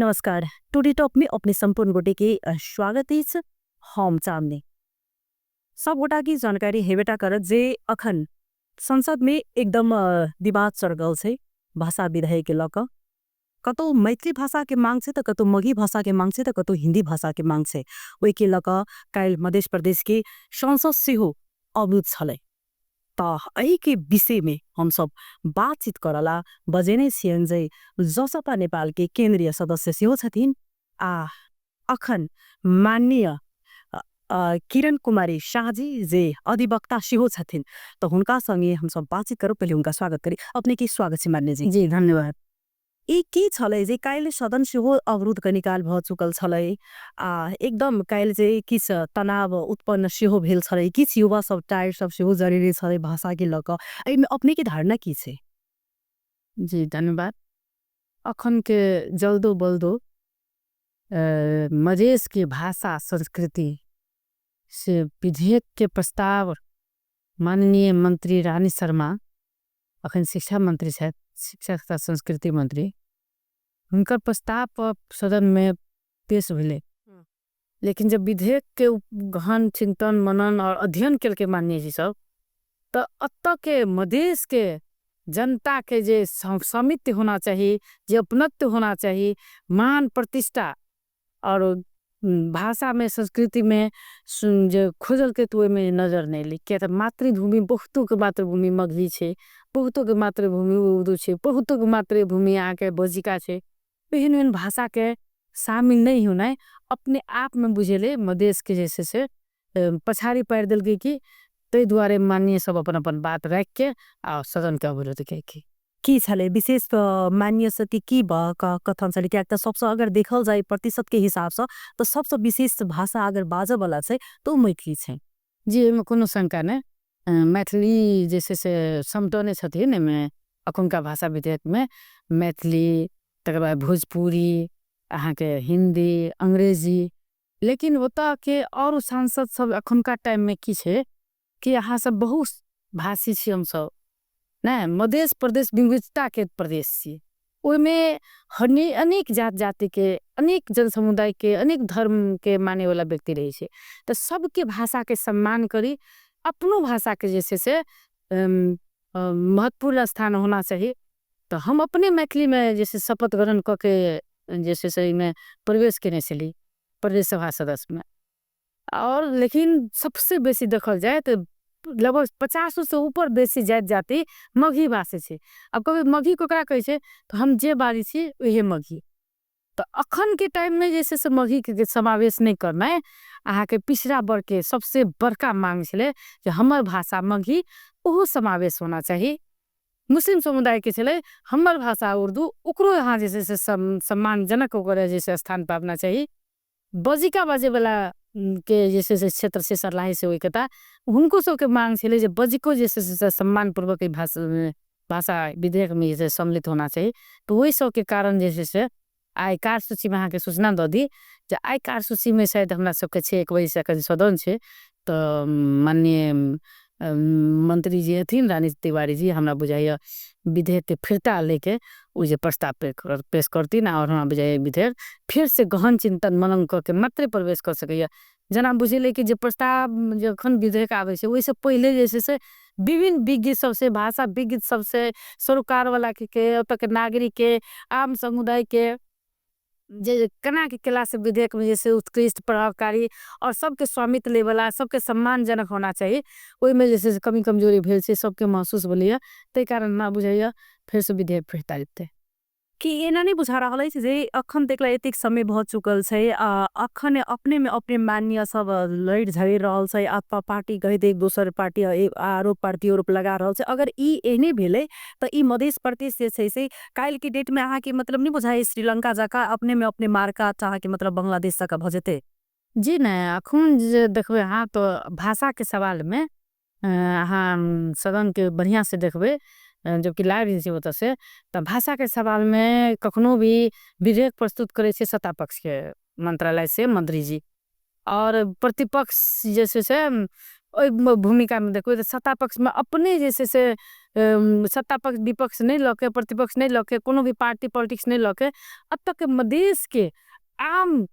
नमस्कार, today talk में अपने संपूर्ण गोटे के स्वागत अछि। हम चांदनी सब गोटा की जानकारी हेबेटा करत जे अखन संसद में एकदम विवाद चल छै भाषा विधेयक के लऽ कऽ। कतौ मैथिली भाषा के मांग छै तऽ कतौ मगही भाषा के मांग छै तऽ कतौ हिंदी भाषा के मांग छै। ओहि के लऽ कऽ काल्हि मध्य प्रदेश के संसद सेहो अवरुद्ध छलै। तऽ एहि के विषय में हम सब बातचीत करला बजेने छियनि जे जसपा नेपाल के केंद्रीय सदस्य सेहो छथिन आ अखन माननीय किरण कुमारी शाह जी जे अधिवक्ता सेहो छथिन, तऽ हुनका संगे हम सब बातचीत करब। पहिले हुनका स्वागत करी। अपने के स्वागत छै माननीय जी। जी धन्यवाद। ई की छलै जे काल्हि सदन सेहो अवरुद्ध कनिकाल भऽ चुकल छलै आ एकदम काल्हि जे किछु तनाव उत्पन्न सेहो भेल छलै, किछु युवा सब टायर सब सेहो जरेने छलै भाषा के लऽ कऽ, एहिमे अपने के धारणा की छै? जी धन्यवाद। अखन के जल्दो बल्दो मधेश के भाषा संस्कृति से विधेयक के प्रस्ताव माननीय मंत्री रानी शर्मा अखन शिक्षा मंत्री छथि, शिक्षा तथा संस्कृति मंत्री, हुनकर प्रस्ताव पर सदन में पेश भेलै। लेकिन जब विधेयक के गहन चिंतन मनन और अध्ययन केलकै माननीय जी सब, तऽ अतऽ के मधेश के जनता के जे स्वामित्व होना चाहिए, जे अपनत्व होना चाहिए, मान प्रतिष्ठा और भाषा में संस्कृति में जे खोजलकै तऽ ओहिमे नजर नहि एलै। किया तऽ मातृभूमि बहुतो के मातृभूमि मगही छै, बहुतो के मातृभूमि उर्दू छै, बहुतो के मातृभूमि अहाँके बज्जिका छै। एहन एहन भाषा के शामिल नहीं होनाइ अपने आप में बुझेले मधेश के जे छै से पछाड़ी पारि देलकै की, ताहि दुआरे माननीय सब अपन अपन बात राखि के आ सदन के अवरोध केलकै। की छलै विशेष माननीय सबके की कथन छलै? कियाक तऽ सबसँ अगर देखल जाय प्रतिशत के हिसाबसँ तऽ सबसँ विशेष भाषा अगर बाजऽ वाला छै तऽ ओ मैथिली छै। जी एहिमे कोनो शंका नहि, मैथिली जे छै से समटने छथिन एहिमे। अखुनका भाषा विधेयक में मैथिली, तकर बाद भोजपुरी, अहाँके हिन्दी, अंग्रेजी। लेकिन ओतऽ के और सांसद सब अखुनका टाइम में की छै कि अहाँ सब बहुत भाषी छी, हमसब नहि मधेश प्रदेश विविधता के प्रदेश छी, ओहिमे अनेक जात जाति के, अनेक जन समुदाय के, अनेक धर्म के माने वाला व्यक्ति रहै छै, तऽ सबके भाषा के सम्मान करी, अपनो भाषा के जे छै से महत्वपूर्ण स्थान होना चाही। तऽ हम अपने मैथिली में जे छै शपथ ग्रहण कऽ के जे छै से एहिमे प्रवेश केने छली प्रदेश सभा सदस्य में। और लेकिन सबसे बेसी देखल जाय तऽ लगभग 50 से ऊपर बेसी जाति जाति मगही भाषी छै। आब कहबै मगही ककरा कहै छै, तऽ हम जे बाजै छी उहे मगही। तऽ अखन के टाइम में जे छै से मगही के समावेश नहि करनाइ अहाँके पिछड़ा वर्ग के सबसे बड़का मांग छलै जे हमर भाषा मगही ओहो समावेश होना चाही। मुस्लिम समुदाय के छलै हमर भाषा उर्दू, ओकरो यहाँ जे छै से सम्मानजनक ओकर जे छै स्थान पाबना चाही। बज्जिका बाजैवला के जे छै से क्षेत्र छै सर्लाही से ओहि कता, हुनको सबके मांग छलै जे बज्जिको जे छै से सम्मानपूर्वक भाषा विधेयक में जे सम्मिलित होना चाही। तऽ ओहि सबके कारण जे छै से आइ कार्यसूचीमे अहाँके सूचना दऽ दी जे आइ कार्यसूचीमे शायद हमरा सबके छै 1 बजे से सदन छै, तऽ माननीय मंत्री जी हथिन रानी तिवारी जी, हमरा बुझाइए विधेयक के फिरता लेके ओ जे प्रस्ताव पेश करथिन। और हमरा बुझाइए विधेयक फिर से गहन चिंतन मनन कऽ के मात्रे प्रवेश कऽ सकैए। जेना बुझेलै कि जे प्रस्ताव जखन विधेयक आबै छै ओहिसँ पहिले जे छै से विभिन्न विज्ञ सबसे, भाषा विज्ञ सबसे, सरोकार वाला के, ओतऽ के नागरिक के, आम समुदाय के जे केना के केला से विधेयक में जे छै उत्कृष्ट, प्रभावकारी और सबके स्वामित्व लेवला, सबके सम्मानजनक होना चाही, ओहिमे जे छै से कमी कमजोरी भेल छै सबके महसूस भेलैया, ताहि कारण हमरा बुझाइया फेर से विधेयक फिरता जेतै। कि एना नहीं बुझा रहल अछि जे अखन देखला एतेक समय भऽ चुकल छै आ अखन अपने में अपने माननीय सब लड़ि झगड़ि रहल छै, आपा पार्टी कहैत एक दोसर पार्टी आरोप प्रत्यारोप लगा रहल छै। अगर ई एहने भेलै तऽ ई मधेश प्रदेश जे छै से काल्हि के डेट में अहाँके मतलब नहीं बुझाइ श्रीलंका जकाँ अपने में अपने मारका अहाँके मतलब बांग्लादेश जकाँ भऽ जेतै? जी नहि, अखन जे देखबै अहाँ तऽ भाषा के सवाल में अहाँ सदन के बढ़िया से देखबै, जबकि लाइव छै ओतऽ से, तऽ भाषा के सवाल में कखनो भी विधेयक प्रस्तुत करै छै सत्ता पक्ष के मंत्रालय से मंत्री जी और प्रतिपक्ष जे छै से ओहि भूमिकामे देखबै तऽ सत्ता पक्षमे अपने जे छै से सत्ता पक्ष विपक्ष नहि लऽ के, प्रतिपक्ष नहि लऽ के, कोनो भी पार्टी पॉलिटिक्स नहि लऽ के, एतऽके मधेशके आम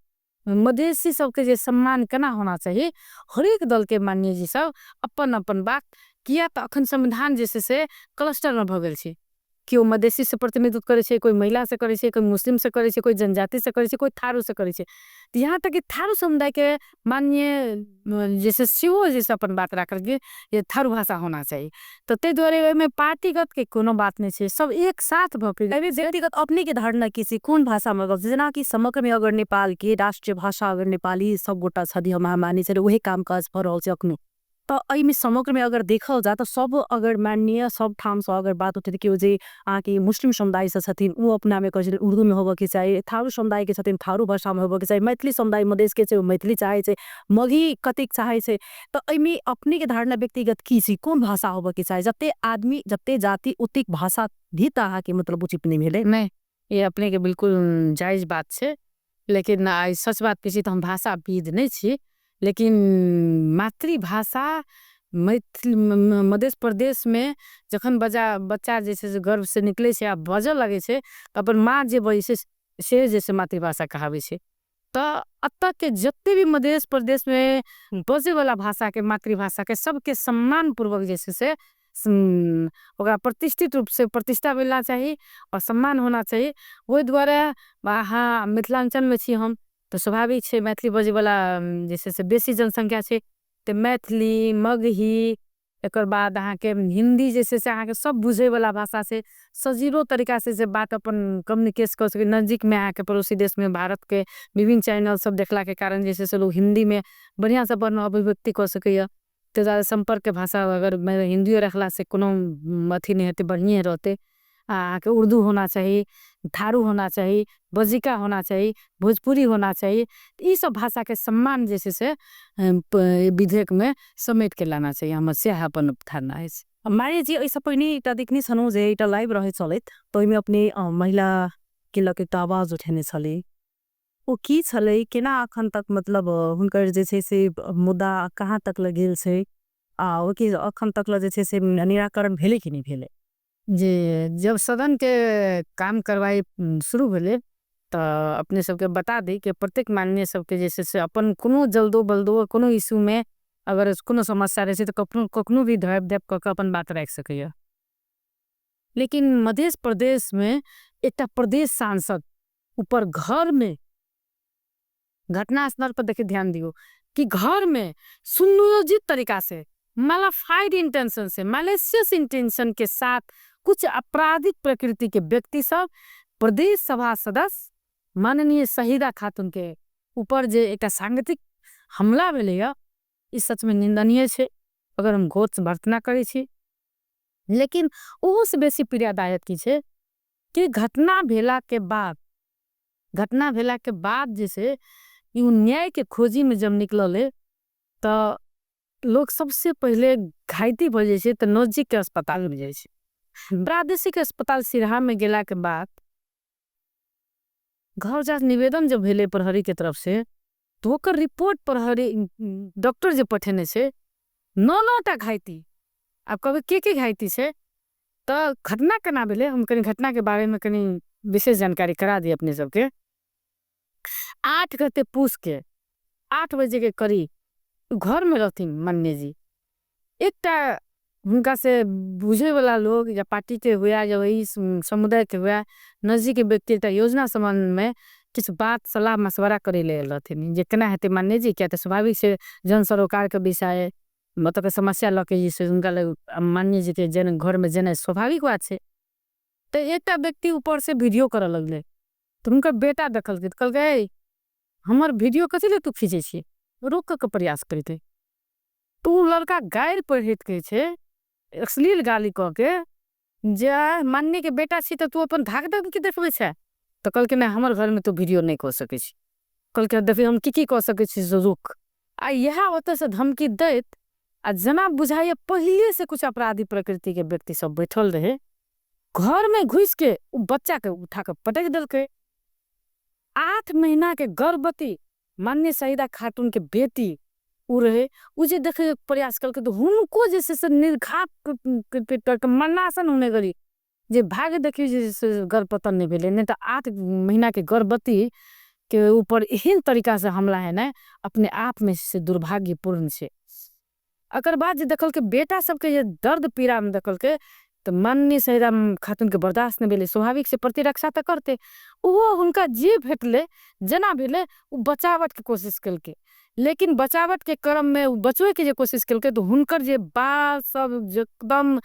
मधेसी सबके जे सम्मान केना होना चाही, हरेक दलके माननीय जी सब अपन अपन बात, किया तऽ अखन संविधान जे छै से क्लस्टरमे भऽ गेल छै। केओ मधेसी से प्रतिनिधित्व करै छै, कोइ महिला से करै छै, कोइ मुस्लिम से करै छै, कोइ जनजाति से करै छै, कोइ थारू से करै छै। यहाँ तक कि थारू समुदायके माननीय जे छै सेहो जे छै अपन बात राखलकै जे थारू भाषा होना चाही। तऽ ताहि दुआरे ओहिमे पार्टीगतके कोनो बात नहि छै, सब एक साथ भऽ के। एहिमे व्यक्तिगत अपने के धारणा की छै, कोन भाषामे गप? जेनाकि समग्रमे अगर नेपालके राष्ट्रिय भाषा अगर नेपाली सब गोटा छथि, हम मानै छै, उहे काम काज भऽ रहल छै अखनो, तऽ एहिमे समग्रमे अगर देखल जाए तऽ सब अगर माननीय सब ठामसँ अगर बात उठे, केओ जे अहाँके मुस्लिम समुदायसँ छथिन ओ अपनामे कहै छथिन उर्दूमे होबऽके चाही, थारू समुदायके छथिन थारू भाषामे होबऽके चाही, मैथिली समुदाय मधेशके छै ओ मैथिली चाहै छै, मगही कतेक चाहै छै। तऽ एहिमे अपनेके धारणा व्यक्तिगत की छै, कोन भाषा होबऽके चाही? जते आदमी जते जाति ओतेक भाषा भी तऽ अहाँके मतलब उचित नहि भेलै। नहि, ई अपनेके बिल्कुल जायज बात छै, लेकिन आइ सच बात कहै छी तऽ हम भाषाविद नहि छी, लेकिन मातृभाषा मैथिली मध्य प्रदेशमे जखन बच्चा जे छै से गर्भसँ निकलै छै आ बजऽ लगै छै तऽ अपन माँ जे बजै छै से जे छै मातृभाषा कहाबै छै। तऽ एतऽके जते भी मध्य प्रदेशमे बजैवला भाषाके मातृभाषाके सबके सम्मानपूर्वक जे छै से ओकरा प्रतिष्ठित रूपसँ प्रतिष्ठा मिलना चाही आओर सम्मान होना चाही। ओहि दुआरे अहाँ मिथिलाञ्चलमे छी हम तऽ स्वाभाविक छै मैथिली बजैवला जे छै से बेसी जनसंख्या छै, तऽ मैथिली, मगही, एकर बाद अहाँके हिन्दी जे छै से अहाँके सब बुझैवला भाषा छै, सजिलो तरीकासँ जे बात अपन कम्युनिकेट कऽ सकै। नजदीकमे अहाँके पड़ोसी देशमे भारतके विभिन्न चैनल सब देखलाके कारण जे छै से लोक हिन्दीमे बढ़िआँसँ अपन अभिव्यक्ति कऽ सकैए। ताहि दुआरे सम्पर्कके भाषा अगर हिन्दियो रखलासँ कोनो अथी नहि हेतै, बढ़िएँ रहतै। आ अहाँके उर्दू होना चाही, थारू होना चाही, बज्जिका होना चाही, भोजपुरी होना चाही, ई सब भाषाके सम्मान जे छै से विधेयकमे समेटके लाना चाही, हमर सएह अपन धारणा अछि। माया जी, एहिसँ पहिने एकटा देखने छलहुँ जे एकटा लाइव रहै चलैत, तऽ ओहिमे अपने महिलाके लऽ के एकटा आवाज उठेने छली, ओ की छलै, केना अखन तक मतलब हुनकर जे छै से मुद्दा कहाँ तक लग गेल छै आ ओ कि अखन तक जे छै से निराकरण भेलै कि नहि भेलै? जे जब सदन के काम कार्रवाई शुरू भेलै तऽ अपने सबके बता दी कि प्रत्येक माननीय सबके जे छै से अपन कोनो जल्दो बल्दो कोनो इशूमे अगर कोनो समस्या रहै छै तऽ कखनो कखनो भी धैप धैप कऽ के अपन बात राखि सकैए। लेकिन मध्य प्रदेशमे एकटा प्रदेश सांसद ऊपर घरमे घटनास्थल पर देखिए, ध्यान दियौ कि घरमे सुनियोजित तरीका से मालाफाइड इंटेंशन से मैलेशियस इंटेंशन के साथ कुछ आपराधिक प्रकृति के व्यक्ति सब प्रदेश सभा सदस्य माननीय शहीदा खातून के ऊपर जे एकटा सांगठित हमला भेलैया, ई सचमे निंदनीय छै, अगर हम घोर भर्त्सना करै छी। लेकिन ओहोसँ बेसी पीड़ादायक की छै कि घटना भेला के बाद जे छै ई न्याय के खोजीमे जब निकललै तऽ लोक सबसे पहिले घाइते भऽ जाइ छै तऽ नजदीकके अस्पतालमे जाइ छै। प्रादेशिक अस्पताल सिरहामे गेलाके बाद घर जा निवेदन जब भेलै प्रहरीके तरफ से तऽ ओकर रिपोर्ट प्रहरी डॉक्टर जे पठेने छै, 9-9 टा घाइती। आब कहबै के घाइती छै, तऽ घटना केना भेलै, हम कनि घटनाके बारेमे कनि विशेष जानकारी करा दी अपने सबके। 8 गते पूस के 8 बजे के करीब घरमे रहथिन माननीय जी। एकटा हुनका से बुझेवला लोग या पार्टीके हुए या वही समुदायके हुए नजदीकके व्यक्ति एकटा योजना सम्बन्धमे किछु बात सलाह मशवरा करै लेल आयल रहथिन जे केना हेतै माननीय जी, किया तऽ स्वाभाविक छै जन सरोकारके विषय मतलब समस्या लऽ के जे छै हुनका लग माननीय जीके जन घरमे जेनाइ स्वाभाविक बात छै। तऽ एकटा व्यक्ति ऊपर से वीडियो करऽ लगलै तऽ हुनकर बेटा देखलकै तऽ कहलकै, हमर वीडियो कथी लए तू खींचै छी? रोकऽके प्रयास केलकै तऽ ओ लड़का गारि पढ़ैत कहै छै, अश्लील गाली कऽ के जे माननीयके बेटा छी तऽ तू अपन धाक धमकी देखबै छै? तऽ कहलकै, नहि, हमर घरमे तू वीडियो नहि कऽ सकै छी। कहलकै, देखियौ हम की की कऽ सकै छी से रुक। आ इएह ओतऽसँ धमकी दैत आ जेना बुझाइए पहिलेसँ कुछ अपराधी प्रकृतिके व्यक्ति सब बैठल रहे, घरमे घुसिके ओ बच्चाके उठा कऽ पटकि देलकै। 8 महीनाके गर्भवती माननीय शहीदा खातूनके बेटी ओ रहै, ओ जे देखैके प्रयास केलकै तऽ हुनको जे छै से निर्घात करके मरणासन होने गरी जे भाग्य देखियौ जे से गर्भपतन नहि भेलै, नहि तऽ 8 महीनाके गर्भवती के ऊपर एहन तरीका से हमला हेनाइ अपने आप में से दुर्भाग्यपूर्ण छै। एकर बाद जे देखलकै बेटा सबके जे दर्द पीड़ामे देखलकै तऽ माननीय शहीदा खातूनके बर्दाश्त नहि भेलै, स्वाभाविक से प्रतिरक्षा तऽ करतै, ओहो हुनका जे भेटलै जेना भेलै ओ बचावटके कोशिश केलकै, लेकिन बचावटके क्रममे ओ बचबैके जे कोशिश केलकै तऽ हुनकर जे बाल सब एकदम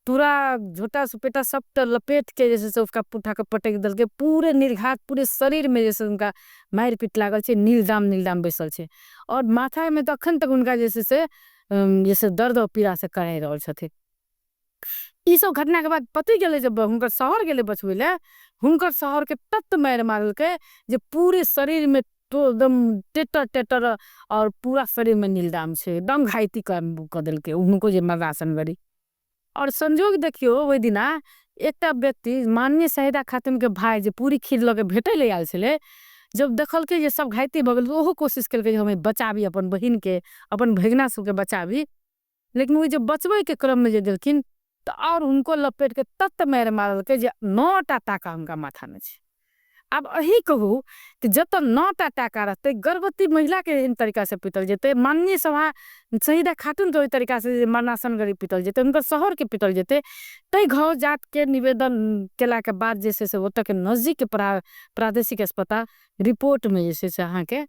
पूरा झोटा सुपेटा सबटा लपेट के जे छै से उसका उठा के पटकि देलकै, पूरे निर्घात पूरे शरीर में जे छै हुनका मारि पीट लागल छै, नीलदाम नीलदाम बैसल छै और माथामे तऽ अखन तक हुनका जे छै से जैसे दर्द और पीड़ा से कराहि रहल छथिन। ई सब घटना के बाद पति गेलै, जब हुनकर शहर गेलै बचबै लए, हुनकर शहर के तत्त मारि मारलकै जे पूरे शरीर में तो एकदम टेटर टेटर और पूरा शरीर में नीलदाम छै, एकदम घायती कऽ देलकै हुनको जे मरणासन गरी। और संजोग देखियौ ओहि दिना एकटा व्यक्ति माननीय शहीदा खातून के भाई जे पूरी खीर लऽ के भेटै लए आयल छलै, जब देखलकै जे सब घायती भऽ गेल ओहो कोशिश केलकै जे हम बचाबी अपन बहिन के, अपन भगिना सबके बचाबी, लेकिन ओ जे बचबै के क्रम में जे गेलखिन तऽ और हुनको लपेट के तत्त मारि मारलकै जे 9टा टाका हुनका माथा में छै। आब अही कहू कि जतऽ 9टा टाका रहतै, गर्भवती महिला के एहन तरीका से पीटल जेतै, माननीय सभा शहीदा खातून के ओहि तरीका से मरणासन गरी पीटल जेतै, हुनकर शहर के पीटल जेतै, ताहि घाव जात के निवेदन केला के बाद जे छै से ओतऽ के नजदीक के प्रादेशिक अस्पताल रिपोर्ट में जे छै से अहाँके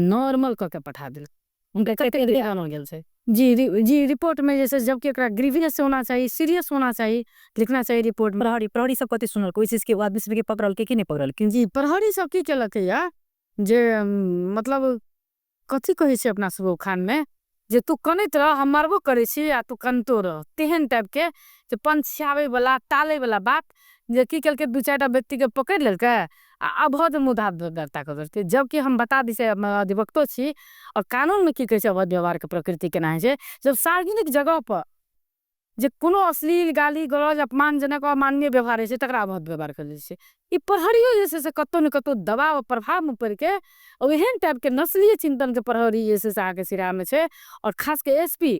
नॉर्मल कऽ के पठा देलक। हुनका कते आनल गेल छै जी जी रिपोर्ट में जे छै, जबकि एकरा ग्रीवियस होना चाहिए, सीरियस होना चाहिए, लिखना चाहिए रिपोर्ट में। प्रहरी सब कथी सुनलकै ओहि चीज के, आदमी सबके पकड़लकै कि नहि पकड़लकै? जी प्रहरी सब की केलकै या जे मतलब कथी कहै छै अपना सब उखान में जे तू कनैत रह हम मारबो करै छी आ तू कनितो रह, तेहन टाइप के जे पंछियाबै वाला टालै वाला बात जे की केलकै, 2-4टा व्यक्ति के पकड़ि लेलकै आ अभद्र मुद्दा दर्ता कऽ देलकै। जबकि हम बता दी से अधिवक्तो छी और कानून में की कहै छै अभद्र व्यवहार के प्रकृति केना होइ छै, जब सार्वजनिक जगह पर जे कोनो अश्लील गाली गलौज अपमानजनक अमानवीय व्यवहार होइ छै तकरा अभद्र व्यवहार कहल जाइ छै। ई प्रहरियो जे छै से कतौ ने कतौ दबाव प्रभाव में पड़ि के एहन टाइप के नस्लीय चिंतन के प्रहरी जे छै से अहाँके सिराहा में छै। और खास के एसपी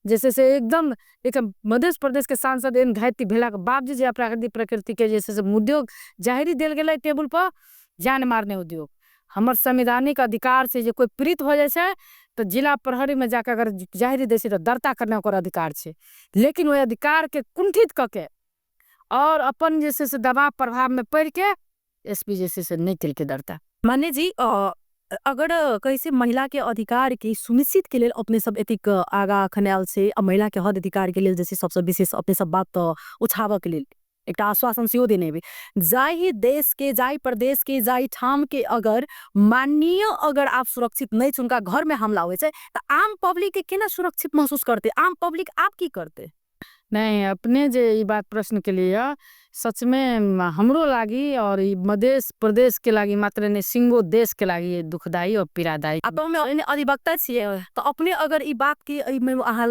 जे छै से एकदम एक मध्य प्रदेश के सांसद एहन घायती भेलाके बावजूद जे अपराधी प्रकृति के जे छै से उद्योग जाहिरी देल गेलै टेबुल पर, जान मारने उद्योग हमर संवैधानिक अधिकार छै जे कोइ पीड़ित भऽ जाइ छै तऽ जिला प्रहरी में जाके अगर जाहिरी दै छै तऽ दर्ता करना ओकर अधिकार छै, लेकिन ओहि अधिकार के कुंठित कऽ के और अपन जे छै से दबाव प्रभाव में पड़ि के एसपी जे छै से नहि केलकै दर्ता। मान्य जी अगर कैसे महिला के अधिकार के सुनिश्चित के लेल अपने सब एतिक आगा अखन आयल छै आ महिला के हद अधिकार के लेल जे सबसे विशेष अपने सब बात उठाबऽ के लेल एकटा आश्वासन सेहो देने हेबै, जाहि देश के जाहि प्रदेश के जाहि ठाम के अगर माननीय अगर आप सुरक्षित नहीं छै, उनका घर में हमला होइ छै तऽ आम पब्लिक के केना सुरक्षित महसूस करते, आम पब्लिक आप की करते? नहीं अपने जे ई बात प्रश्न के लिए सच में हमरो लागी और ई मध्य प्रदेश के लागी मात्र नहीं सिंगो देश के लागी दुखदायी और पीड़ादायी। अब हम अधिवक्ता छियै तो अपने अगर ई बात के एहिमे अहाँ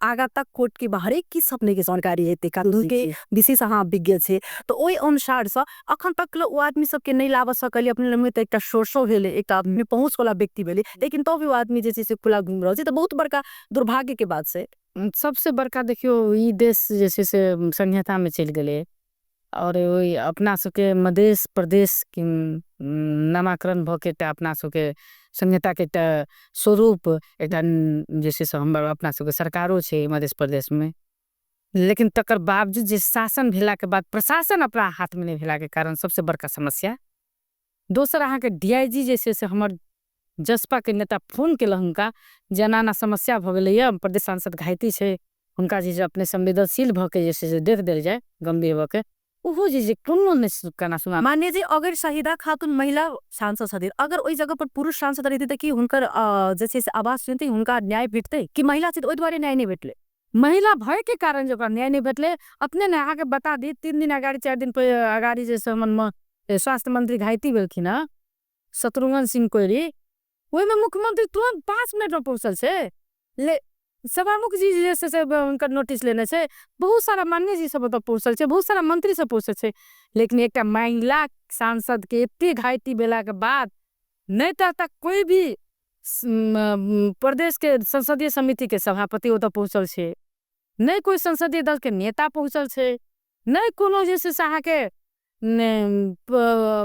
आगा तक कोर्ट के बाहरे की सपने के जानकारी हेतै, कानून के विशेष अहाँ विज्ञ छै तो ओहि अनुसार से अखन तक ओ आदमी सबके नहीं लाबऽ सकलियै, अपने लगमे तऽ एकटा सोर्सो भेलै, एकटा आदमी पहुँच वाला व्यक्ति भेलै, लेकिन तब भी ओ आदमी जे छै से खुला घूम रहल छै, तऽ बहुत बड़का दुर्भाग्य के बात छै। सबसे बड़का देखियौ ई देश जे छै से संहिता में चलि गेलै और ओहि अपना सबके मध्य प्रदेश के नामाकरण भऽ के एकटा अपना सबके संहिता के एकटा स्वरूप एकटा जे छै से हमर अपना सबके सरकारो छै मध्य प्रदेश में, लेकिन तकर बावजूद जे शासन भेला के बाद प्रशासन अपना हाथ में नहीं भेला के कारण सबसे बड़का समस्या। दोसर अहाँके डीआईजी जे छै से हमर जसपा के नेता फोन केलक हुनका जे एना एना समस्या भऽ गेलैया, प्रदेश सांसद घायती छै, हुनका जे अपने संवेदनशील भऽ के जे छै से देख देल जाय गंभीर भऽ के, ओहो जे कोनो नहि केना सुना। मान्य जी अगर शहीदा खातून महिला सांसद छथिन, अगर ओहि जगह पर पुरुष सांसद रहतै तऽ की हुनकर जे छै से आवाज सुनतै, हुनका न्याय भेटतै कि महिला छै तऽ ओहि दुआरे न्याय नहि भेटलै? महिला भय के कारण जे ओकरा न्याय नहि भेटलै। अपने ने अहाँके बता दी 3 दिन अगाड़ी 4 दिन अगाड़ी जे हमर स्वास्थ्य मंत्री घायती भेलखिन हँ शत्रुघ्न सिंह कोइरी, ओहिमे मुख्यमंत्री तुरंत 5 मिनट में पहुँचल छै, ले सभामुख जी जे छै से हुनकर नोटिस लेने छै, बहुत सारा मान्य जी सब ओतऽ पहुँचल छै, बहुत सारा मंत्री सब पहुँचल छै, लेकिन एकटा महिला सांसद के एते घायती भेलाके बाद नहि तऽ कोई भी प्रदेशके संसदीय समितिके सभापति ओतऽ पहुँचल छै, नहि कोइ संसदीय दलके नेता पहुँचल छै, नहि कोनो जे छै से अहाँके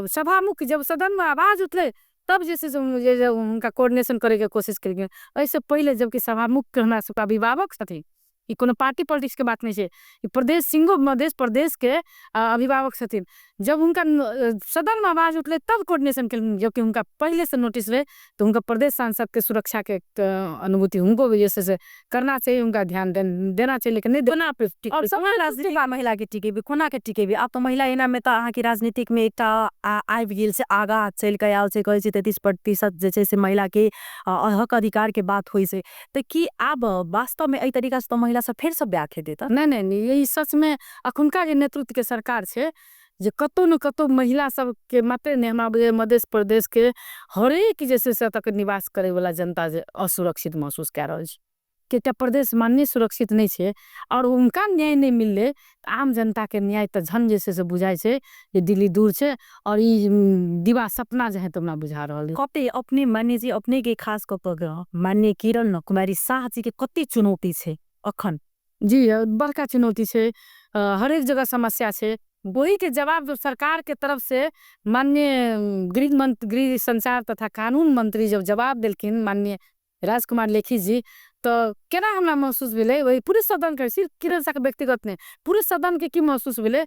सभामुख। जब सदनमे आवाज उठलै तब जे छै से हुनका कोर्डिनेशन करैके कोशिश केलखिन। एहिसँ पहिले जबकि सभामुखके हमरा सबके अभिभावक छथिन, ई कोनो पार्टी पॉलिटिक्सके बात नहि छै, ई प्रदेश सिंघो मधेश प्रदेशके अभिभावक छथिन। जब हुनका सदनमे आवाज उठलै तब कोर्डिनेशन केलखिन, जबकि हुनका पहिलेसँ नोटिस रहै। तऽ हुनका प्रदेश सांसदके सुरक्षाके अनुभूति हुनको जे छै से करना चाही, हुनका ध्यान देना चाही, लेकिन नहि। कोना राजनीतिक महिलाके टिकेबै, कोना के टिकेबै? आब तऽ महिला एनामे तऽ अहाँके राजनीतिकमे एकटा आबि गेल छै, आगाँ चलि कऽ आयल छै। कहै छै 33% जे छै से महिलाके हक अधिकारके बात होइ छै, तऽ की आब वास्तवमे एहि तरीकासँ तऽ महिला सब फेरसँ बैक हेतै? तऽ नहि नहि, ई सचमे अखुनका जे नेतृत्वके सरकार छै जे कतहु ने कतहु महिला सबके मात्रे नहि, हमरा बुझाइए मध्य प्रदेशके हरेक जे छै से एतऽके निवास करैवला जनता जे असुरक्षित महसूस कए रहल छै, कि एकटा प्रदेश मान्य सुरक्षित नहि छै आओर हुनका न्याय नहि मिललै। आम जनताके न्याय तऽ झन जे छै से बुझाइ छै जे दिल्ली दूर छै आओर ई दिवा सपना जे है तऽ हमरा बुझा रहल। कते अपने मान्य जी, अपने के खास कऽ कऽ माननीय किरण कुमारी शाह जी के कते चुनौती छै अखन? जी, बड़का चुनौती छै, हरेक जगह समस्या छै। वही के जवाब जब सरकार के तरफ से माननीय गृह मंत्री, गृह संचार तथा कानून मंत्री जब जवाब देलखिन माननीय राजकुमार लेखी जी, तऽ केना हमरा महसूस भेलै, वही पूरे सदनके, सिर्फ किरण शाहके व्यक्तिगत नहि, पूरे सदनके की महसूस भेलै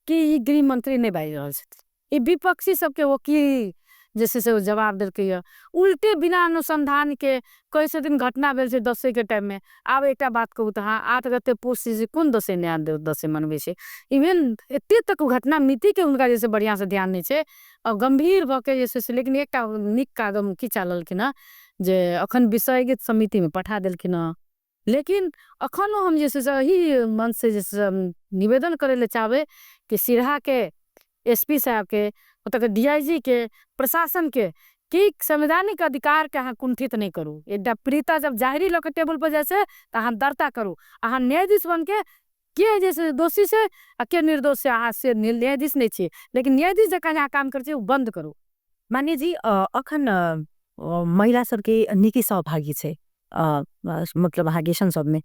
कि ई गृह मंत्री नहि बाजि रहल छथिन, ई विपक्षी सबके वकील जे छै से ओ जवाब देलकै यऽ। उल्टे बिना अनुसंधानके कहै छथिन घटना भेल छै दसैँके टाइममे। आब एकटा बात कहू तऽ अहाँ 8 गते पुस छै, कोन दसैँ नया दसैँ मनबै छै? इवेन एते तक घटना मितिके हुनका जे छै बढ़िआँसँ ध्यान नहि छै आओर गम्भीर भऽ के जे छै से। लेकिन एकटा नीक कदम की चाललखिन हँ जे अखन विषयगत समितिमे पठा देलखिन हँ। लेकिन अखनो हम जे छै से एहि मंच से जे छै निवेदन करै लए चाहबै कि सिरहाके एस पी साहबके, ओतऽके डी I जी के, प्रशासनके कि संवैधानिक अधिकारके अहाँ कुंठित नहि करू। एकटा पीड़िता जब जाहिरी लऽ के टेबुल पर जाइ छै तऽ अहाँ दर्ता करू। अहाँ न्यायाधीश बनके के जे छै दोषी छै आ के निर्दोष छै, अहाँ से न्यायाधीश नहि छियै, लेकिन न्यायाधीश जकाँ अहाँ काम करै छियै, ओ बन्द करू। मान्य जी, अखन महिला सबके नीके सहभागी छै, मतलब अहाँके संसदमे,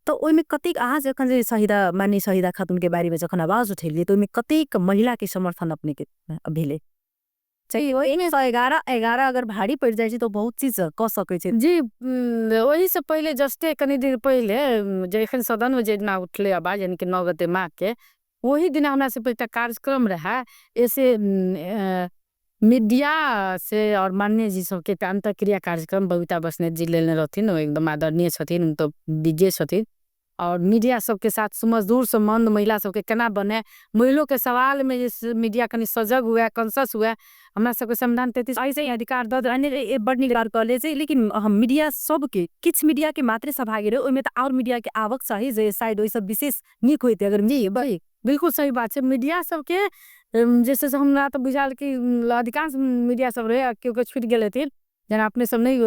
तऽ ओहिमे कतेक अहाँ जखन जे शहीदा, माननीय शहीदा खातूनके बारेमे जखन आवाज उठेलियै तऽ ओहिमे कतेक महिलाके समर्थन अपनेके भेलै? 111 11 अगर भारी पड़ि जाइ छै तऽ बहुत चीज कऽ सकै छै। जी, ओहिसँ पहिले जस्टे कनि दिन पहिले जखन सदनमे जे दिना उठलै आवाज, यानी कि 9 गते माघके, ओही दिना हमरा सबके एकटा कार्यक्रम रहै ऐसे मीडिया से और मान्य जी सबके एकटा अंतरक्रिया कार्यक्रम बबीता बस्नेत जी लेने रहथिन। ओ एकदम आदरणीय छथिन, तऽ विज्ञ छथिन, और मीडिया सबके साथ सुमधुर सम्बन्ध महिला सबके केना बने, महिलोके सवालमे जे मीडिया कनि सजग हुए, कॉन्सस हुए, हमरा सबके संविधान 33 ऐसे अधिकार दऽ। बड नीक बात कहले छै, लेकिन हम मीडिया सबके, किछु मीडिया के मात्रे सहभागी रहे, ओहिमे तऽ आओर मीडिया के आवक चाही जे शायद ओहिसँ विशेष नीक होइते अगर। जी बिल्कुल सही बात छै। मीडिया सबके जे छै से हमरा तऽ बुझायल कि अधिकांश मीडिया सब रहै, केओ केओ छुटि गेल हेथिन, जेना अपने सब नहि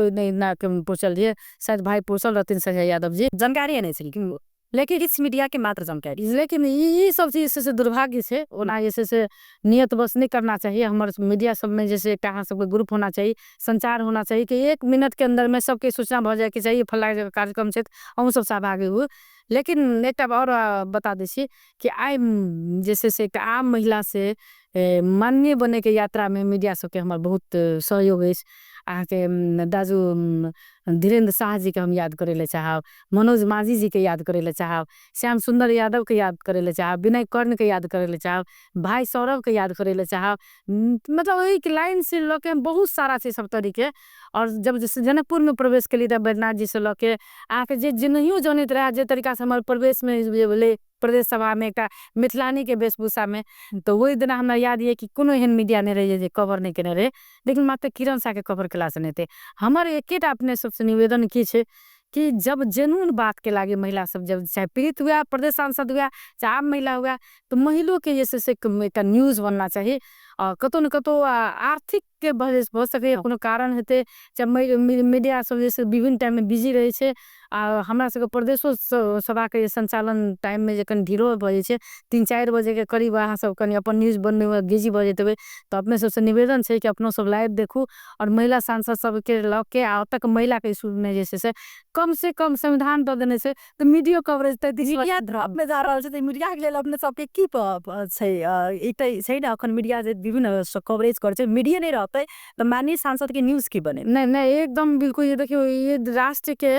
पहुँचल रहियै, शायद भाइ पहुँचल रहथिन संजय यादव जी। जानकारी नहि छै, लेकिन किछु मीडिया के मात्र जानकारी। लेकिन ई सब चीज से दुर्भाग्य छै। ओना जे छै से नियतवश नहि करना चाहिए। हमर मीडिया सबमे जे छै एकटा अहाँ सबके ग्रुप होना चाही, संचार होना चाही कि 1 मिनट के अन्दरमे सबके सूचना भऽ जायके चाही, फल्लाँ जगह कार्यक्रम छै, अहूँ सब सहभागी हुए। लेकिन एकटा आओर बता दै छी कि आइ जे छै से एकटा आम महिला से माननीय बनैके यात्रामे मीडिया सबके हमर बहुत सहयोग अछि। अहाँके दाजु धीरेन्द्र शाह जीके हम याद करै लए चाहब, मनोज माझी जीके याद करै लए चाहब, श्याम सुन्दर यादवके याद करै लए चाहब, विनय कर्णके याद करै लए चाहब, भाई सौरभके याद करै लए चाहब, मतलब ओहि लाइन से लऽ के बहुत सारा छै सब तरीके। और जब जनकपुरमे प्रवेश केलियै तऽ बैद्यनाथ जी से लऽ के अहाँके जे नहियो जनैत रहए, जे तरीकासँ हमर प्रवेशमे जे भेलै प्रदेश सभामे एकटा मिथिलानीके वेशभूषामे, तऽ ओहि दिना हमरा याद यऽ कि कोनो एहन मीडिया नहि रहै जे कवर नहि केने रहै, लेकिन मात्र किरण शाहके कवर केलासँ नहि हेतै। हमर एकेटा अपने सबसँ निवेदन की छै कि जब जेनून बातके लागे महिला सब जब चाहे पीड़ित हुए, प्रदेश सांसद हुए, चाहे आम महिला हुए, तऽ महिलोके जे छै से एकटा न्यूज बनना चाही। आ कतहु ने कतहु आर्थिकके भऽ सकैए कोनो कारण हेतै, चाहे मीडिया सब जे विभिन्न टाइममे बिजी रहै छै। आ हमरा सबके प्रदेशो सभाके सञ्चालन टाइममे जे कनि ढिलो भऽ जाइ छै, 3-4 बजेके करीब अहाँ सब कनि अपन न्यूज बनबैमे बिजी भऽ जाइत हेबै। तऽ अपने सबसँ निवेदन छै कि अपनो सब लाइव देखू आओर महिला सांसद सबके लऽ के आ ओतऽके महिलाके इशूमे जे छै से कम से कम संविधान दऽ देने छै तऽ मीडियो कवरेज 33 मीडिया ड्रॉपमे जा रहल छै, तऽ मीडियाके लेल अपने सबके की छै? एकटा छै ने, अखन मीडिया जे विभिन्न कवरेज करै छै, मीडिया नहि रहतै तऽ माननीय सांसदके न्यूज की बने? नहि नहि, एकदम बिल्कुल। ये देखियौ, ये राष्ट्रके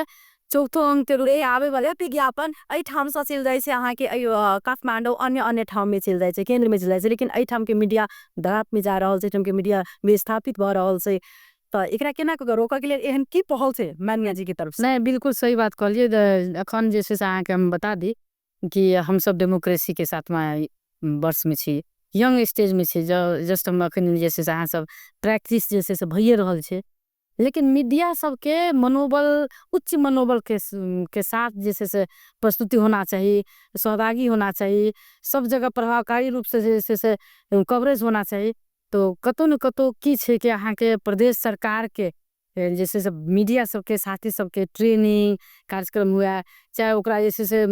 चौथो अंगके रूप आबै वाला विज्ञापन एहिठामसँ चलि जाइ छै अहाँके काठमाडौँ, अन्य अन्य ठाममे चलि जाइ छै, केन्द्रमे चलि जाइ छै, लेकिन एहिठामके मीडिया दरापमे जा रहल छै, एहिठामके मीडिया विस्थापित भऽ रहल छै। तऽ एकरा केना कऽ रोकऽके लेल एहन की पहल छै माननीय जी के तरफ से? नहि, बिल्कुल सही बात कहलियै। एखन जे छै से अहाँके हम बता दी कि हमसब डेमोक्रेसीके सातवां वर्षमे छी, यंग स्टेजमे छी। जस्ट हम एखन जे छै से अहाँ सब प्रैक्टिस जे छै से भइए रहल छै। लेकिन मीडिया सबके मनोबल, उच्च मनोबल के साथ जे छै से प्रस्तुति होना चाही, सहभागी होना चाही, सब जगह प्रभावकारी रूप से जे छै से कवरेज होना चाही। तो कतहु ने कतहु की छै कि अहाँके प्रदेश सरकारके जे छै से मीडिया सबके साथी सबके ट्रेनिंग कार्यक्रम हुए, चाहे ओकरा जे छै से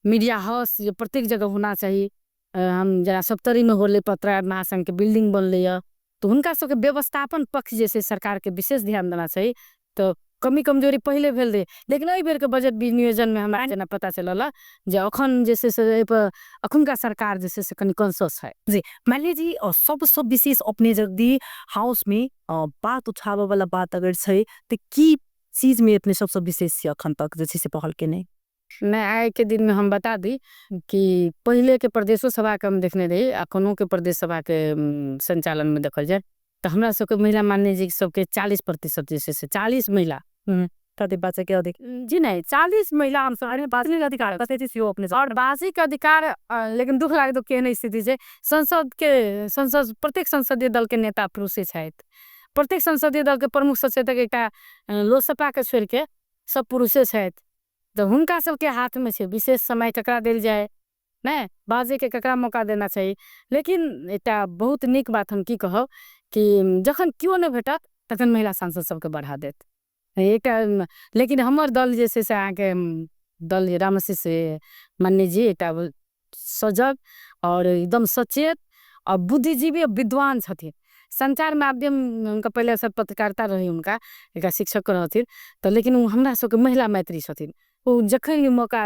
मीडिया हाउस जे प्रत्येक जगह होना चाही। हम जेना सप्तरीमे होलै, पत्रकार महासङ्घके बिल्डिंग बनलैए, तऽ हुनका सबके व्यवस्थापन पक्ष जे छै सरकारके विशेष ध्यान देना चाही। तऽ कमी कमजोरी पहिले भेल रहै, लेकिन एहि बेरके बजट विनियोजनमे हमरा जेना पता चलल जे अखन जे छै से एहिपर अखुनका सरकार जे छै से कनि कॉन्सियस है। जी माननीय जी, सबसँ विशेष अपने जल्दी हाउसमे बात उठाबऽ वाला बात अगर छै तऽ की चीजमे अपने सबसँ विशेष छै अखन तक जे छै से पहल केने? नहि, आइके दिनमे हम बता दी कि पहिलेके प्रदेशो सभाके हम देखने रही, अखनोके प्रदेश सभाके सञ्चालनमे देखल जाय तऽ हमरा सबके महिला माननीय जी सबके 40% जे छै से 40 महिला बाजैके अधिक जी नहि, 40 महिला हमसब बाजैके अधिकार कते छै अपने और बाजैके अधिकार। लेकिन दुख लागत केहन स्थिति छै संसदके, संसद प्रत्येक संसदीय दलके नेता पुरुषे छथि, प्रत्येक संसदीय दलके प्रमुख सचेतक एकटा लोकसपाके छोड़िके सब पुरुषे छथि। तऽ हुनका सबके हाथमे छै विशेष समय ककरा देल जाय, नहि बाजैके ककरा मौका देना चाही। लेकिन एकटा बहुत नीक बात हम की कहब कि जखन केओ नहि भेटत तखन महिला सांसद सबके बढ़ा देत एकटा। लेकिन हमर दल जे छै से अहाँके दल रामशिष माननीय जी एकटा सजग और एकदम सचेत और बुद्धिजीवी विद्वान छथिन। संचार माध्यम हुनका पहिले सब पत्रकारिता रही, हुनका एकटा शिक्षक रहथिन तऽ, लेकिन ओ हमरा सबके महिला मैत्री छथिन। ओ जखन मौका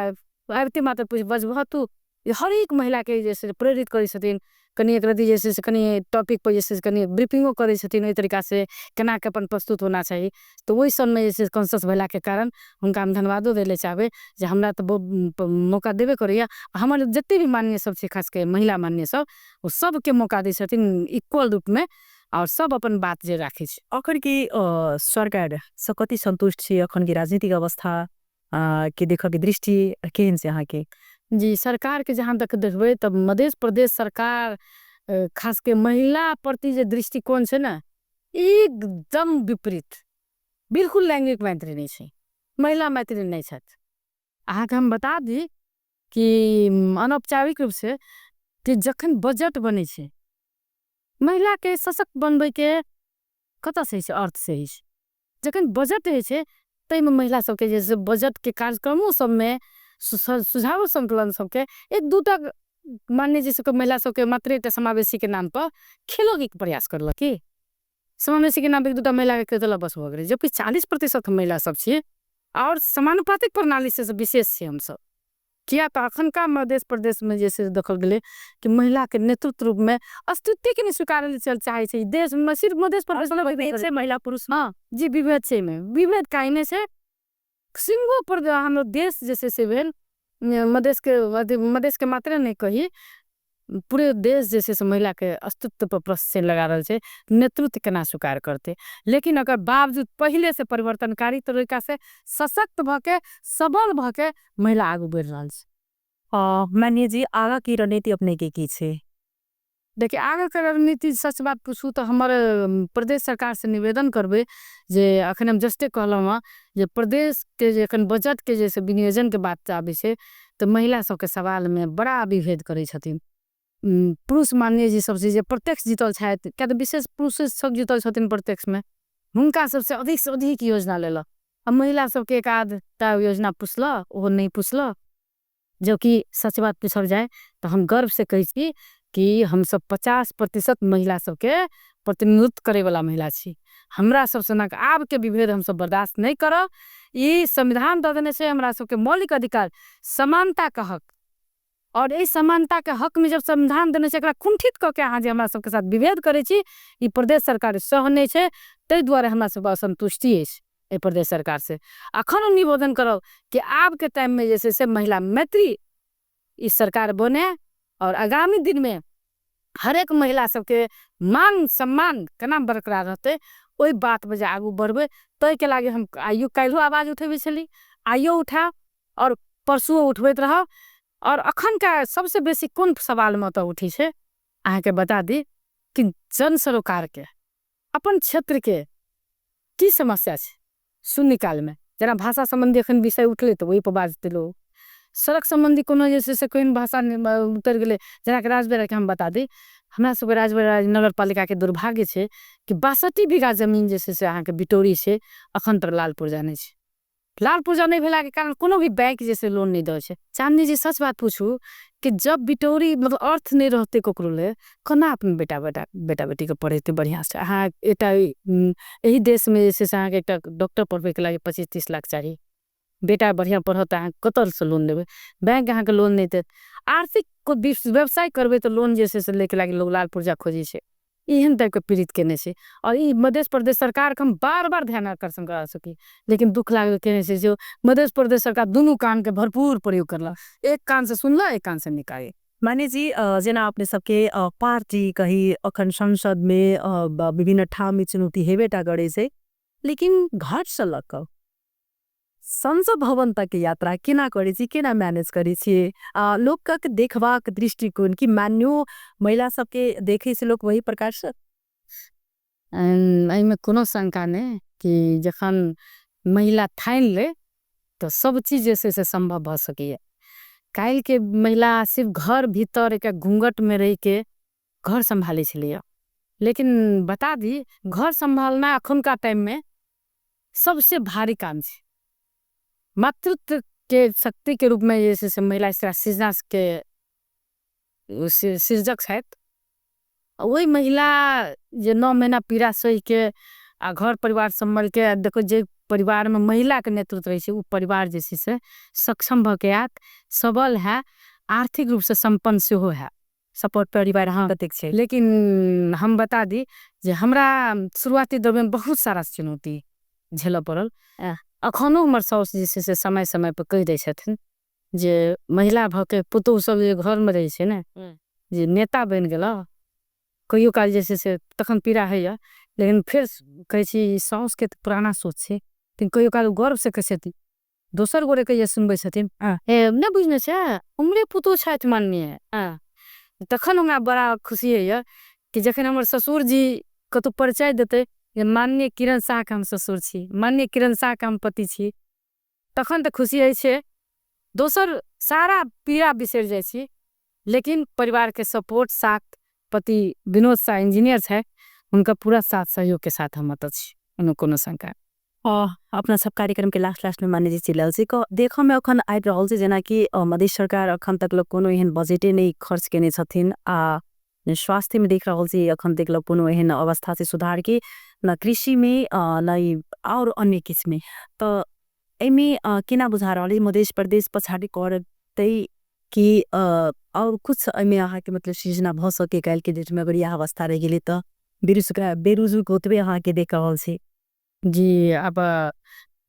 आबिते मात्र पूछ बजबह तू, हरेक महिलाके जे छै प्रेरित करै छथिन। कनि एक रति जे छै से कनि टॉपिक पर जे छै से कनि ब्रीफिंगो करै छथिन, ओहि तरीका से केना के अपन प्रस्तुत होना चाही। तऽ ओहि सबमे जे छै कॉन्सियस भेलाके कारण हुनका हम धन्यवादो दै लए चाहबै जे हमरा तऽ मौका देबे करैया, हमर जते भी माननीय सब छै, खास के महिला माननीय सब, ओ सबके मौका दै छथिन इक्वल रूपमे आओर सब अपन बात जे राखै छै। अखन के सरकार से कति सन्तुष्ट छी? अखन के राजनीतिक अवस्था के देखऽ के दृष्टि केहन छै अहाँके? जी, सरकार के जहाँ तक देखबै तऽ मध्य प्रदेश सरकार खास के महिला प्रति जे दृष्टिकोण छै ने एकदम विपरीत, बिल्कुल लैंगिक मैत्री नहि छै, महिला मैत्री नहि छथि। अहाँके हम बता दी कि अनौपचारिक रूप से कि जखन बजट बनै छै, महिला के सशक्त बनबैके कतऽ से होइ छै, अर्थ से होइ छै। जखन बजट होइ छै ताहिमे महिला सबके जे छै बजटके कार्यक्रमो सबमे सुझावो संकलन सबके एक दूटा माननीय जी सबके महिला सबके मात्र एकटा समावेशीके नाम पर खेलऽके प्रयास करलक कि समावेशीके नाम पर एक दूटा महिलाके कहि देलक, बस भऽ गेलै। जबकि 40% महिला सब छियै आओर समानुपातिक प्रणाली से विशेष छै हमसब, किया तऽ अखनका मध्य प्रदेशमे जे छै देखल गेलै कि महिलाके नेतृत्व रूपमे अस्तित्वके नहि स्वीकारल चाहै छै देशमे, सिर्फ मध्य प्रदेश छै महिला पुरुष। हँ जी, विभेद छै, एहिमे विभेद काहे नहि छै सिंगो पर हमर देश जे छै से भेल मधेशके, मधेशके मात्रे नहि कही, पूरे देश जे छै से महिलाके अस्तित्व पर प्रश्न लगा रहल छै, नेतृत्व केना स्वीकार करतै। लेकिन ओकर बावजूद पहिले से परिवर्तनकारी तरीका से सशक्त भऽ के, सबल भऽ के महिला आगू बढ़ि रहल छै। माननीय जी, आगा की रणनीति अपने के की छै? देखिए, आगाके रणनीति सच बात पूछू तऽ हमर प्रदेश सरकार से निवेदन करबै जे अखन हम जस्टे कहलहुँ हँ जे प्रदेशके जे एखन बजटके जे विनियोजनके बात आबै छै तऽ महिला सबके सवालमे बड़ा विभेद करै छथिन। पुरुष माननीय जी सबसे जे प्रत्यक्ष जीतल छथि, किया तऽ विशेष पुरुषे सब जीतल छथिन प्रत्यक्षमे, हुनका सबसे अधिक से अधिक योजना लेलक आ महिला सबके एक आधटा योजना पुछलक, ओहो नहि पुछलक। जबकि सच बात पूछल जाय तऽ हम गर्व से कहै छी कि हमसब 50% महिला सबके प्रतिनिधित्व करैवला महिला छी। हमरा सब सनक आबके विभेद हमसब बर्दाश्त नहि करब। ई संविधान दऽ देने छै हमरा सबके मौलिक अधिकार समानताके हक, और एहि समानताके हकमे जब संविधान देने छै, एकरा कुंठित कऽ के अहाँ जे हमरा सबके साथ विभेद करै छी, ई प्रदेश सरकार सह नहि छै। ताहि दुआरे हमरा सबके असंतुष्टि अछि एहि प्रदेश सरकार से। अखन निवेदन करब कि आबके टाइममे जे छै से महिला मैत्री ई सरकार बने और आगामी दिनमे हरेक महिला सबके मान सम्मान केना बरकरार रहतै ओहि बातमे जे आगू बढ़बै, ताहिके लागि हम आइयो काल्हिओ आवाज उठेबै छली, आइयो उठायब और परसुओ उठबैत रहब। और अखनका सबसे बेसी कोन सवालमे ओतऽ उठै छै, अहाँके बता दी कि जन सरोकारके अपन क्षेत्रके की समस्या छै शून्यकालमे, जेना भाषा सम्बन्धी एखन विषय उठलै तऽ ओहिपर बाजतै लोक, सड़क सम्बन्धी कोनो जे छै से कोन भाषा उतरि गेलै। जेनाकि राजबेराके हम बता दी, हमरा सबके राजबेरा नगरपालिकाके दुर्भाग्य छै कि 62 बीघा जमीन जे छै से अहाँके बिटौरी छै, अखन तक लाल पुर्जा नहि छै। लाल पुर्जा नहि भेलाके कारण कोनो भी बैंक जे छै लोन नहि दै छै। चांदनी जी सच बात पूछू कि जब बिटौरी मतलब अर्थ नहि रहतै ककरो ले, केना अपन बेटा बेटा बेटा बेटीके पढ़ेतै बढ़िआँ से। अहाँ एकटा एहि देशमे जे छै से अहाँके एकटा डॉक्टर पढ़बैके लागि 25-30 लाख चाही, बेटा बढ़िआँ पढ़त तऽ अहाँ कतऽसँ लोन लेबै, बैंक अहाँके लोन नहि देत। आर्थिक व्यवसाय करबै तऽ लोन जे छै से लैके लागि लोग लाल पुर्जा खोजै छै। एहन टाइपके पीड़ित केने छै। और ई मध्य प्रदेश सरकारके हम बार बार ध्यान आकर्षण करा सकी, लेकिन दुख लागल केने छै जे मध्य प्रदेश सरकार दुनू कानके भरपूर प्रयोग करलक, एक कान से सुनलक एक कान से निकाल। माने जी जेना अपने सबके पार्टी कही अखन संसद में विभिन्न ठाम में चुनौती हेबेटा करे छै, लेकिन घर से लऽ कऽ संसद भवन तक के यात्रा केना करै छी, केना मैनेज करै छी? लोकक देखबाक दृष्टिकोण कि मान्यो महिला सबके देखे से लोक वही प्रकार से? एहिमे कोनो शंका नहि कि जखन महिला ठानि ले तऽ सब चीज जे छै से सम्भव भऽ सकैए। काल्हिके महिला सिर्फ घर भीतर एक घूंघटमे रहिके घर सम्हालै छलैए, लेकिन बता दी घर सम्हालना अखुनका टाइममे सबसे भारी काम छै। मातृत्व के शक्ति के रूप में जे छै से महिला सृजना के सृजक छथि। ओहि महिला जे 9 महीना पीड़ा सहि के आ घर परिवार सम्हाल के, देखो जे परिवार में महिला के नेतृत्व रहै छै ओ परिवार जे छै से सक्षम भऽ के आयत, सबल है, आर्थिक रूप से सम्पन्न सेहो है, सपोर्ट परिवार अहाँ कतेक छै। लेकिन हम बता दी जे हमरा शुरुआती दौरमे बहुत सारा चुनौती झेलऽ पड़ल। अखनो हमर साउस जे छै से समय समय पर कहि दै छथिन जे महिला भऽ के पुतोहु सब जे घरमे रहै छै ने जे नेता बनि गेलऽ, कहियो काल जे छै से तखन पीड़ा होइए, लेकिन फेर कहै छी साउसके तऽ पुराना सोच छै, लेकिन कहियो काल गर्व से कहै छथिन, दोसर गोरेके जे सुनबै छथिन, हे नहि बुझने छै हमरे पुतोहु छथि माननीय, तखन हमरा बड़ा खुशी होइए कि जखन हमर ससुर जी कतहु परिचय देतै जे माननीय किरण शाहके हम ससुर छी, माननीय किरण शाहके हम पति छी, तखन तऽ खुशी होइ छै। दोसर सारा पीड़ा बिसरि जाइ छी, लेकिन परिवारके सपोर्ट साथ, पति विनोद शाह इंजीनियर छथि, हुनका पूरा साथ सहयोग के साथ हम अतऽ छी, ओहिमे कोनो शंका। अपना सब कार्यक्रम के लास्ट लास्ट में मान्य जी चलि रहल छी, देखऽ में अखन आबि रहल छै जेनाकि मधेश सरकार अखन तक लोग कोनो एहन बजटे नहि खर्च केने छथिन, आ स्वास्थ्य में देख रहल छी अखन तक लोग कोनो एहन अवस्था से सुधार के न कृषि में न और अन्य किछु में, तऽ एहिमे केना बुझा रहल है मधेश प्रदेश पछाड़ी करतै कि और कुछ एहिमे अहाँके मतलब सृजना भऽ सके काल्हि के डेट में अगर यह अवस्था रहि गेलै तऽ बेरोजगार ओतबे अहाँके देख रहल छी। जी अब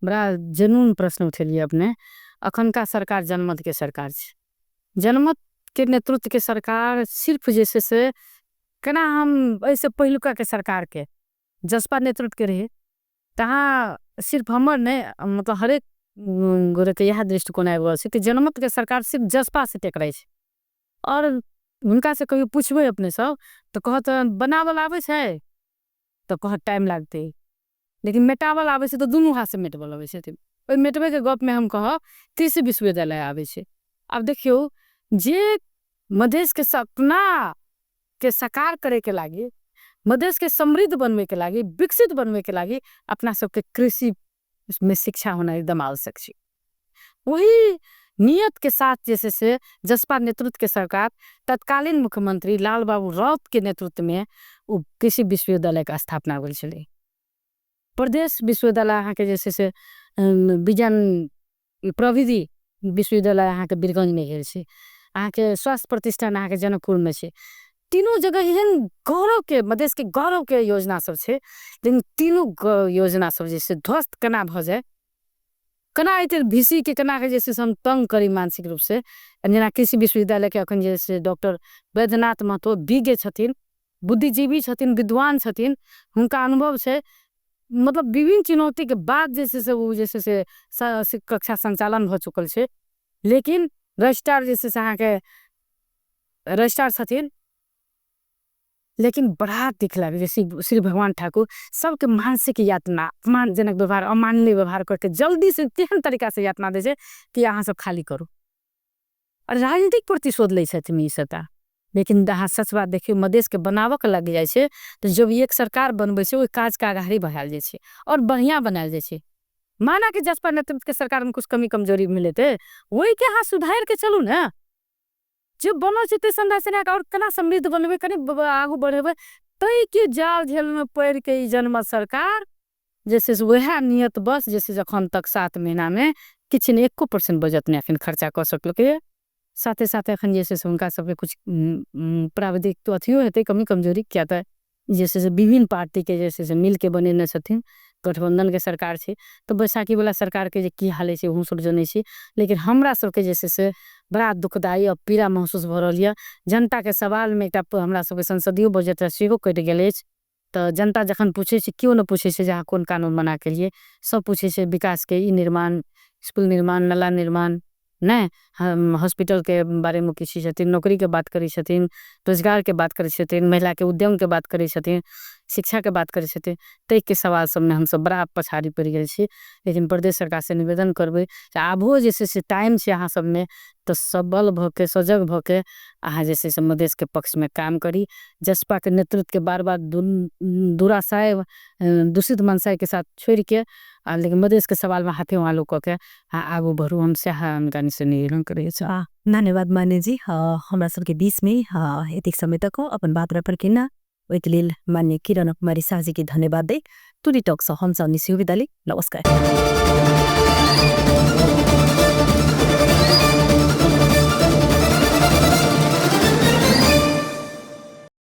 बड़ा जेन्युइन प्रश्न उठेलियै अपने। अखनका सरकार जनमत के सरकार छै, जनमत के नेतृत्व के सरकार सिर्फ जे छै से केना हम एहिसँ पहिलुका के सरकार के जसपा नेतृत्व के रहे तहाँ सिर्फ हमर नहि मतलब हरेक गोरेके इएह दृष्टिकोण आबि रहल छै कि जनमत के सरकार सिर्फ जसपा से टकराइ छै। और हुनका से कहियो पूछबै अपने सब तऽ कहत बनावल आबै छै तऽ कहत टाइम लागतै, लेकिन मेटावल आबै छै तऽ दुनू हाथ से मेटबऽ लगै छथिन। ओहि मेटबैके गपमे हम कहब कृषि विश्वविद्यालय आबै छै। आब देखियौ जे मधेश के सपना के साकार करे के लागी, मधेश के समृद्ध बनवे के लागी, विकसित बनवे के लागी अपना सबके कृषि में शिक्षा होना एकदम आवश्यक छै। वही नियत के साथ जैसे से जसपा नेतृत्व के सरकार तत्कालीन मुख्यमंत्री लाल बाबू राउत के नेतृत्व में वो कृषि विश्वविद्यालय का स्थापना भेल छलै। प्रदेश विश्वविद्यालय अहाँके जे छै से विज्ञान प्रविधि विश्वविद्यालय अहाँके वीरगंजमे भेल छै, अहाँके स्वास्थ्य प्रतिष्ठान अहाँके जनकपुरमे छै। तीनू जगह एहन गौरव के, मधेश के गौरव के योजना सब छै, लेकिन तीनू योजना सब जे छै ध्वस्त केना भऽ जाय, केना एते भीसी के केना के जे छै से हम तंग करी मानसिक रूप से। जेना कृषि विश्वविद्यालय के अखन जे छै डॉक्टर वैद्यनाथ महतो विज्ञ छथिन, बुद्धिजीवी छथिन, विद्वान छथिन, हुनका अनुभव छै, मतलब विभिन्न चुनौती के बाद जे छै से ओ जे छै से कक्षा संचालन भऽ चुकल छै। लेकिन रजिस्ट्रार जे छै से अहाँके रजिस्ट्रार छथिन, लेकिन बड़ा दुख लागै छै श्री भगवान ठाकुर सबके मानसिक यातना, अपमानजनक व्यवहार, अमानवीय व्यवहार करके जल्दी से तेहन तरीका से यातना दै छै कि अहाँ सब खाली करू। और राजनीतिक प्रतिशोध लै छथिन ई सबटा। लेकिन अहाँ सच बात देखियौ, मधेश के बनाबऽ के लागि जाइ छै तऽ जब एक सरकार बनबै छै ओहि काज के आगाड़ी बढ़ायल जाइ छै और बढ़िया बनायल जाइ छै। माना कि जसपा नेतृत्व के सरकार में कुछ कमी कमजोरी मिलेतै, ओहि के अहाँ सुधारि के चलू ने। जे बनल छै ताहि संरचना के और केना समृद्ध बनबै, कनि आगू बढ़ेबै, ताहि के जाल झेल में पड़ि के ई जनमत सरकार जे छै से वएह नियत बस जे छै अखन तक 7 महीना में किछु नहि 1% बजट नहि अखन खर्चा कऽ सकलकै। साथे साथे अखन जे छै से हुनका सबके कुछ प्राविधिक अथियो हेतै, कमी कमजोरी, किया तऽ जे छै से विभिन्न पार्टी के जे छै से मिल के बनेने छथिन, गठबंधन के सरकार छै, तऽ बैसाखी वाला सरकार के जे की हाल होइ छै ओहो सब जनै छी। लेकिन हमरा सबके जे छै से बड़ा दुखदायी और पीड़ा महसूस भऽ रहल यऽ। जनता के सवाल में एकटा हमरा सबके संसदीय बजट सेहो कटि गेल अछि। तऽ जनता जखन पूछै छै, केओ नहि पूछै छै जे अहाँ कोन कानून बना के एलियै, सब पूछै छै विकास के ई निर्माण, स्कूल निर्माण, नाला निर्माण, नहि हम हॉस्पिटल के बारे में किछु छथिन, नौकरी के बात करै छथिन, रोजगार के बात करै छथिन, महिला के उद्यम के बात करै छथिन, शिक्षा के बात करै छथिन। ताहि के सवाल सबमे हमसब बड़ा पछाड़ी पड़ि गेल छी। लेकिन प्रदेश सरकार से निवेदन करबै आबो जे छै से टाइम छै अहाँ सबमे, तऽ सबल भऽ के, सजग भऽ के अहाँ जे छै से मधेश के पक्ष में काम करी। जसपा के नेतृत्व के बार बार दुराशय दूषित मनसाय के साथ छोड़ के, लेकिन मधेश के सवाल में हाथे आलू कऽ के आगू बढ़ू, हम सएह हुनका से निवेदन करै छी। धन्यवाद मान्य जी, हमरा सबके बीच में एतेक समय तक अपन बात रखल के ओहिके लेल मान्य किरण कुमारी शाह जी के धन्यवाद दै टुडे टॉक से हम सब निशु विदाली। नमस्कार।